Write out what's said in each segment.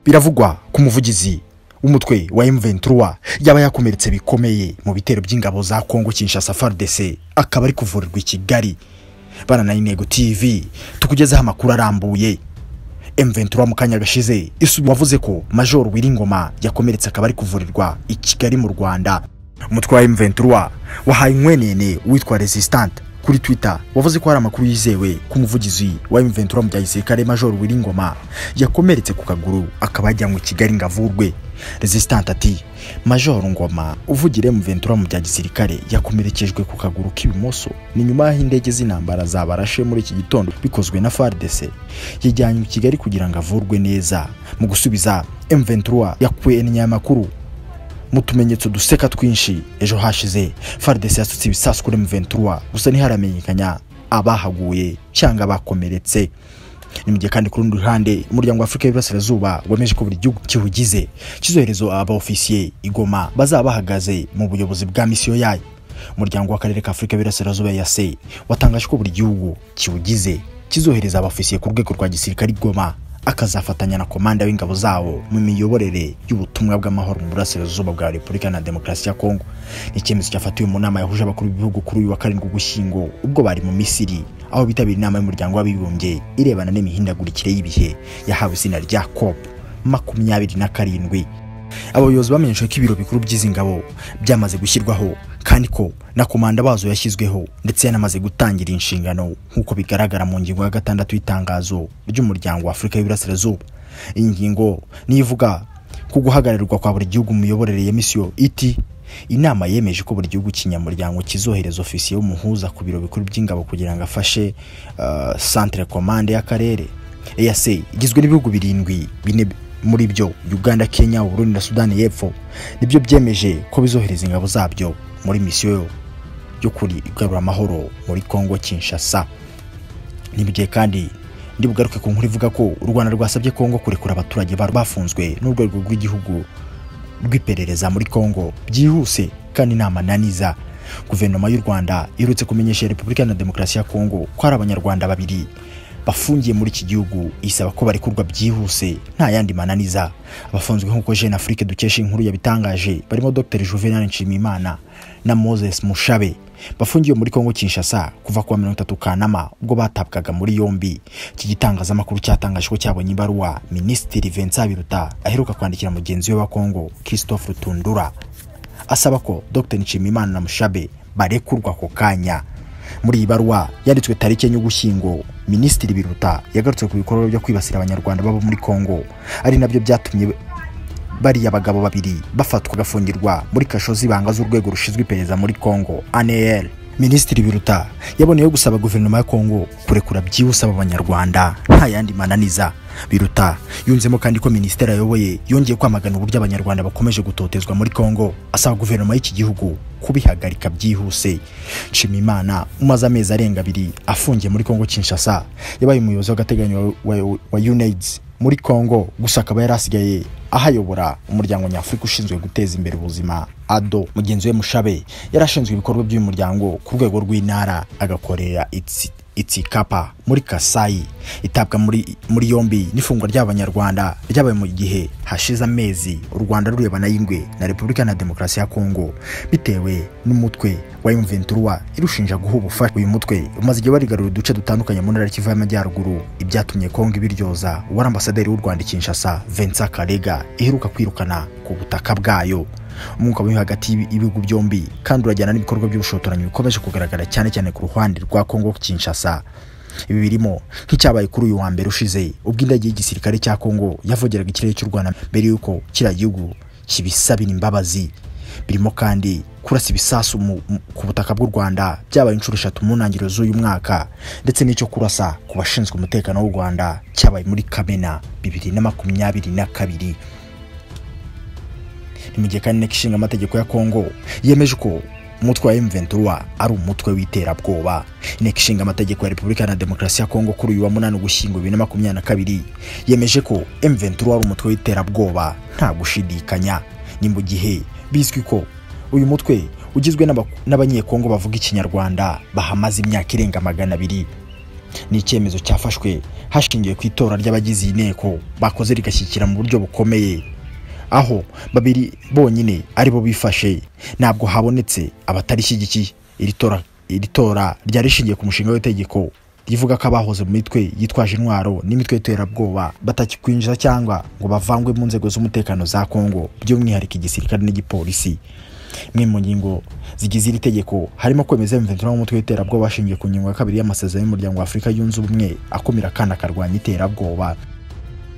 Biravugwa ku muvugizi w'umutwe wa M23 yaba yakomeretse bikomeye mu bitero by'ingabo za Kongo Kinshasa FARDC, akaba ari kuvurirwa i Kigali. Bana na Intego TV tukugezaho amakuru arambuye. M23 mu kanya gashize wavuze ko Major Willy Ngoma yakomeretse akaba ari kuvurirwa i Kigali mu Rwanda. Umutwe wa M23 wahaye inkwenene witwa Resistant kuri Twitter wavuze ko hari amakuru yizewe ku muvugizi wa M23 mu bya gisirikare Major Willy Ngoma yakomeretse ku kaguru akaba ajyanwe i Kigali ngo avurwe. Resistant ati Major Ngoma uvugira M23 mu bya gisirikare yakomerekejwe ku kaguru k'ibumoso ni nyuma y'aho indege z'intambara zabarashe muri iki gitondo bikozwe na FARDC, yajyanywe i Kigali kugira ngo avurwe neza. Mu gusubiza M23 yakuye n'inyamakuru mu tumenyetso duseka twinshi. Ejo hashize FARDC yasutse ibisasu kuri M23 gusa ntiharamenyekanya abahaguye cyangwa bakomeretse. Ni mu gihe kandi ku rundi ruhande umuryango wa Afrika y'Iburasirazuba wemeje ko buri gihugu kiwugize kizohereza aba ofisiye i Goma bazaba bahagaze mu buyobozi bwa misiyo yayo. Umuryango w'akarere ka Afrika y'Iburasirazuba EAC watangaje ko buri gihugu kiwugize kizohereza aba ofisiye ku rwego rwa gisirikare i Goma, akazafatanya na komanda w'ingabo zawo mu miyoborere y'ubutumwa bw'amahoro mu burasirazuba bwa Repubulika na Demokarasi ya Kongo. Icyemezo cyafatiwe mu nama yahuje abakuru b'ibihugu kuri uyu wa 7 Ugushyingo ubwo bari mu Misiri, aho bitabiriye inama y'umuryango w'abibumbye irebana n'imihindagurikire y'ibihe yahawe izina rya COP 27. Abayobozi bamenyesha ko ibiro bikuru by'izi ngabo byamaze gushyirwaho kandi ko na komanda bazo yashyizweho ndetse yanamaze gutangira inshingano nk'uko bigaragara mu ngingo ya 6 y'itangazo ry'umuryango wa Afrika y'Iburasirazuba. Iyi ngingo nivuga ku guhagararirwa kwa buri gihugu mu miyoborere ya misiyo iti inama yemeje ko buri gihugu kinyamuryango kizohereza ofisiye w'umuhuza ku biro bikuru by'ingabo kugira ngo afashe centre commande y'akarere. EAC igizwe n'ibihugu 7, bine muri byo Uganda, Kenya, Burundi na Sudani y'Epfo nibyo byemeje ko bizohereza ingabo zabyo muri misiyo yo kugarura amahoro muri Kongo Kinshasa. Ni mu gihe kandi ndi bugaruke ku nkuru ivuga ko u Rwanda rwasabye Kongo kurekura abaturage bafunzwe n'urwego rw'igihugu rw'iperereza muri Kongo byihuse kandi nta mananiza. Guverinoma y'u Rwanda iherutse kumenyesha Repubulika na Demokarasi ya Kongo ko hari Abanyarwanda 2 bafungiye muri iki gihugu, isaba ko barekurwa byihuse nta yandi mananiza. Abafunzwe nk'uko Jeune Afrique dukesha inkuru yabitangaje barimo Dr Juvenal Nshimiyimana na Moses Mushabe bafungiwe muri Kongo Kinshasa kuva kuwa 30 Kanama ubwo batabwaga muri yombi. Iki gitangazamakuru cyatangaje ko cyabonye ibaruwa Minisitiri Vincent Biruta aheruka kwandikira mugenzi we wa Kongo Christophe Tundura asaba ko Dr Nshimiyimana na Mushabe barekurwa ako kanya. Muri iyi baruwa yanditswe tariki 4 Ugushyingo, Minisitiri Biruta yagarutse ku bikorwa byo kwibasira Abanyarwanda baba muri Kongo, ari nabyo byatumye bariya bagabo 2 bafatwa gafungirwa muri kasho z'ibanga z'urwego rushinzwe iperereza muri Kongo ANL. Minisitiri Biruta yaboneyeho gusaba guverinoma ya Kongo kurekura byihuse aba Banyarwanda nta yandi mananiza. Biruta yunzemo kandi ko minisiteri ayoboye yongeye kwamagana uburyo Abanyarwanda bakomeje gutotezwa muri Kongo, asaba guverinoma y'iki gihugu kubihagarika byihuse. Nshimiyimana umaze amezi arenga 2 afungiye muri Kongo Kinshasa yabaye umuyobozi w'agateganyo wa UNAIDS muri Kongo, gusa akaba yarasigaye ahayobora umuryango nyafurika ushinzwe guteza imbere ubuzima ADO. Mugenzi we Mushabe yarashinzwe ibikorwa by'uyu muryango ku rwego rw'intara, agakorera Itsikapa muri Kasai. Itabwa muri yombi n'ifungwa ry'Abanyarwanda ryabaye mu gihe hashize amezi u Rwanda rurebana y'ingwe na Repubulika na Demokarasi ya Kongo bitewe n'umutwe wa M23 irushinja guha ubufasha. Uyu mutwe umaze igihe barigarura uduce dutandukanye mu ntara Kivu y'Amajyaruguru, ibyatumye Kongo ibiryoza uwari ambasaderi w'u Rwanda i Kinshasa Vincent Karega iheruka kwirukana ku butaka bwayo. Umwuka mubi hagati y'ibihugu byombi kandi urajyana n'ibikorwa by'ubushotoranyi bikomeje kugaragara cyane cyane ku ruhande rwa Kongo Kinshasa. Ibi birimo nk'icyabaye kuri uyu wa mbere ushize ubwo indege y'igisirikare cya Kongo yavogeraga ikirere cy'u Rwanda mbere y'uko kiriya gihugu kibisabira imbabazi. Birimo kandi kurasa ibisasu ku butaka bw'u Rwanda byabaye inshuro 3 mu ntangiriro z'uyu mwaka, ndetse n'icyo kurasa ku bashinzwe umutekano w'u Rwanda cyabaye muri Kamena 2022. Ni mu gihe kandi inteko ishinga amategeko ya Kongo yemeje ko umutwe wa M23 ari umutwe w'iterabwoba. Inteko ishinga amategeko ya Repubulika na Demokarasi ya Kongo kuri uyu wa 8 Ugushyingo 2022 yemeje ko M23 ari umutwe w'iterabwoba nta gushidikanya. Ni mu gihe bizwi ko uyu mutwe ugizwe n'Abanyekongo bavuga Ikinyarwanda bahamaze imyaka irenga 200. Ni icyemezo cyafashwe hashingiwe ku itora ry'abagize iyi nteko bakoze rigashyikira mu buryo bukomeye, aho babiri bonyine aribo bifashe, ntabwo habonetse abatarishyigikiye. Iri tora ryari rishingiye ku mushinga w'itegeko rivuga ko abahoze mu mitwe yitwaje intwaro n'imitwe y'iterabwoba batakikwinjiza cyangwa ngo bavangwe mu nzego z'umutekano za Kongo, by'umwihariko igisirikare n'igipolisi. Imwe mu ngingo zigize iri tegeko harimo kwemeza M23 nk'umutwe w'iterabwoba hashingiwe ku ngingo ya 2 y'amasezerano y'umuryango wa Afurika yunze ubumwe akumira kandi akarwanya iterabwoba.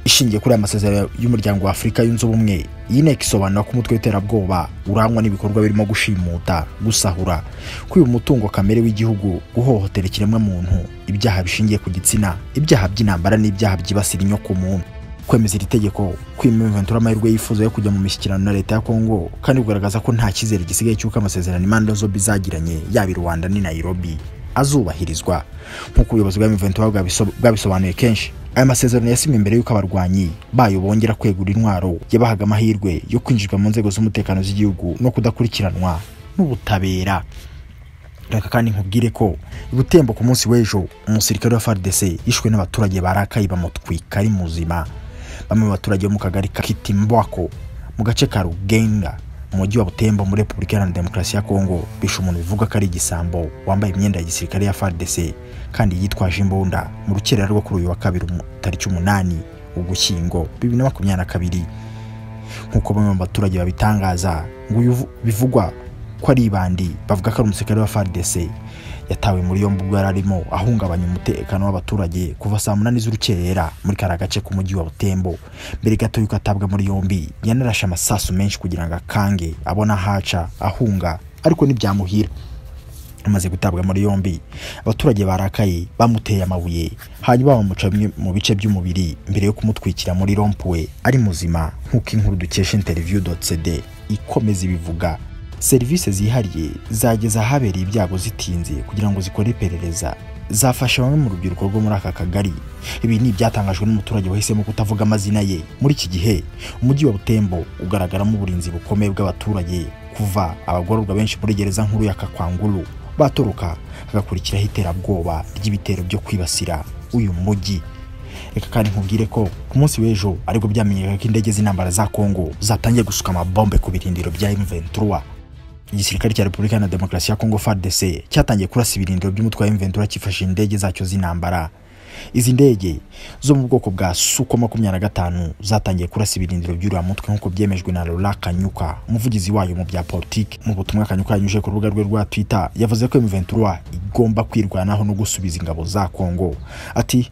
Ishingiye kuri aya masezerano y'umuryango wa Afurika yunze ubumwe, iyi nteko isobanura ko umutwe w'iterabwoba urangwa n'ibikorwa birimo gushimuta, gusahura, kwiba umutungo kamere w'igihugu, guhohotera ikiremwamuntu, ibyaha bishingiye ku gitsina, ibyaha by'intambara n'ibyaha byibasira inyokomuntu. Kwemeza iri tegeko kwima M23 amahirwe yifuza yo kujya mu mishyikirano na leta ya Kongo, kandi kugaragaza ko nta cyizere gisigaye cy'uko amasezerano impande zombi zagiranye yaba i Rwanda n'i Nairobi azubahirizwa. Nk'uko ubuyobozi bwa M23 bwabisobanuye kenshi, aya masezerano yasinywe mbere y'uko abarwanyi bayo bongera kwegura intwaro, yabahaga amahirwe yo kwinjizwa mu nzego z'umutekano z'igihugu no kudakurikiranwa n'ubutabera. Reka kandi nkubwire ko i Butembo ku munsi w'ejo umusirikare wa FARDC yishwe n'abaturage barakaye bamutwika ari muzima. Bamwe mu baturage bo mu kagari ka Kitimbwako mu gace ka Rugenga mu mujyi wa Butembo muri Repubulika Iharanira Demokarasi ya Kongo bishe umuntu bivugwa ko ari igisambo wambaye imyenda ya gisirikare ya FARDC kandi yitwaje imbunda mu rukerera rwo kuri uyu wa kabiri tariki 8 Ugushyingo 2022. Nk'uko bamwe mu baturage babitangaza, ngo bivugwa ko ari ibandi bavuga ko ari umusirikare wa FARDC yatawe muri yombi ubwo yari arimo ahungabanya umutekano w'abaturage kuva saa 8 z'urukerera muri kara gace k'umujyi wa Butembo. Mbere gato yuko atabwa muri yombi yanarashe amasasu menshi kugira ngo akange abona haca ahunga, ariko ntibyamuhira. Amaze gutabwa muri yombi, abaturage barakaye bamuteye amabuye hanyuma bamuca mu bice by'umubiri mbere yo kumutwikira muri rompuwe ari muzima, nk'uko inkuru dukesha interview.cd ikomeza ibivuga. Serivisi zihariye zageze ahabereye ibyago zitinze kugira ngo zikore iperereza, zafasha bamwe mu rubyiruko rwo muri aka kagari. Ibi ni ibyatangajwe n'umuturage wahisemo kutavuga amazina ye. Muri iki gihe umujyi wa Butembo ugaragaramo uburinzi bukomeye bw'abaturage kuva abagororwa benshi muri gereza nkuru ya Kakwanguru batoroka, hagakurikiraho iterabwoba ry'ibitero byo kwibasira uyu mujyi. Reka kandi nkubwire ko ku munsi w'ejo aribwo byamenyekanye ko indege z'intambara za Kongo zatangiye gusuka amabombe ku birindiro bya M23. Igisirikare cya Repubulika Iharanira Demokarasi ya Kongo FARDC cyatangiye kurasa ibirindiro by'umutwe wa M23 cyifashishije indege zacyo z'intambara. Izi ndege zo mu bwoko bwa Sukhoi 25 zatangiye kurasa ibirindiro by'uriya mutwe nk'uko byemejwe na Laurent Kanyuka, umuvugizi wayo mu bya politiki. Mu butumwa Kanyuka yanyujije ku rubuga rwe rwa Twitter, yavuze ko M23 igomba kwirwanaho no gusubiza ingabo za Kongo. Ati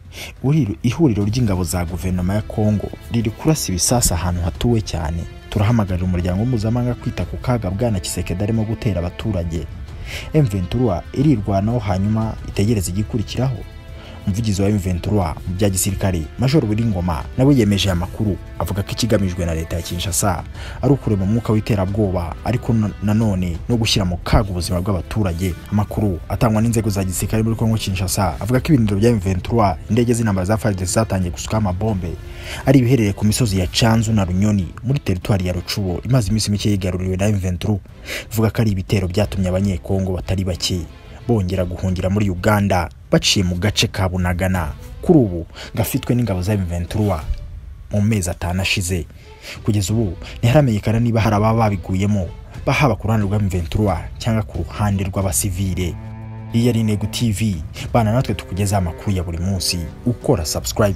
ihuriro ry'ingabo za guverinoma ya Kongo riri kurasa ibisasa ahantu hatuwe cyane. Turahamagarira umuryango mpuzamahanga kwita ku kaga Bwana Tshisekedi arimo gutera abaturage. M23 irirwanaho hanyuma itegereze igikurikiraho. Umuvugizi wa M23 mu bya gisirikare Major Ngoma nawe yemeje aya makuru, avuga ko ikigamijwe na leta ya Kinshasa ari ukurema umwuka w'iterabwoba, ariko nanone no gushyira mu kaga ubuzima bw'abaturage. Amakuru atangwa n'inzego za gisirikare muri Kongo Kinshasa avuga ko ibirindiro bya M23, indege z'intambara za FARDC zatangiye gusuka amabombe ari ibiherereye ku misozi ya Chanzu na Runyoni muri teritwari ya Rucubo imaze iminsi mike yigaruriwe na M23. Bivuga ko ari ibitero byatumye abanyekongo batari bake bongera guhungira muri Uganda baciye mu gace ka Bunagana, kuri ubu gafitwe n'ingabo za M23 mu mezi 5 ashize. Kugeza ubu ntiharamenyekana niba hari ababa babiguyemo, bahaba ku ruhande rwa M23 cyangwa ku ruhande rw'abasivile. Iyi ari Intego TV, bana natwe tukugezaho amakuru ya buri munsi. Ukora subscribe.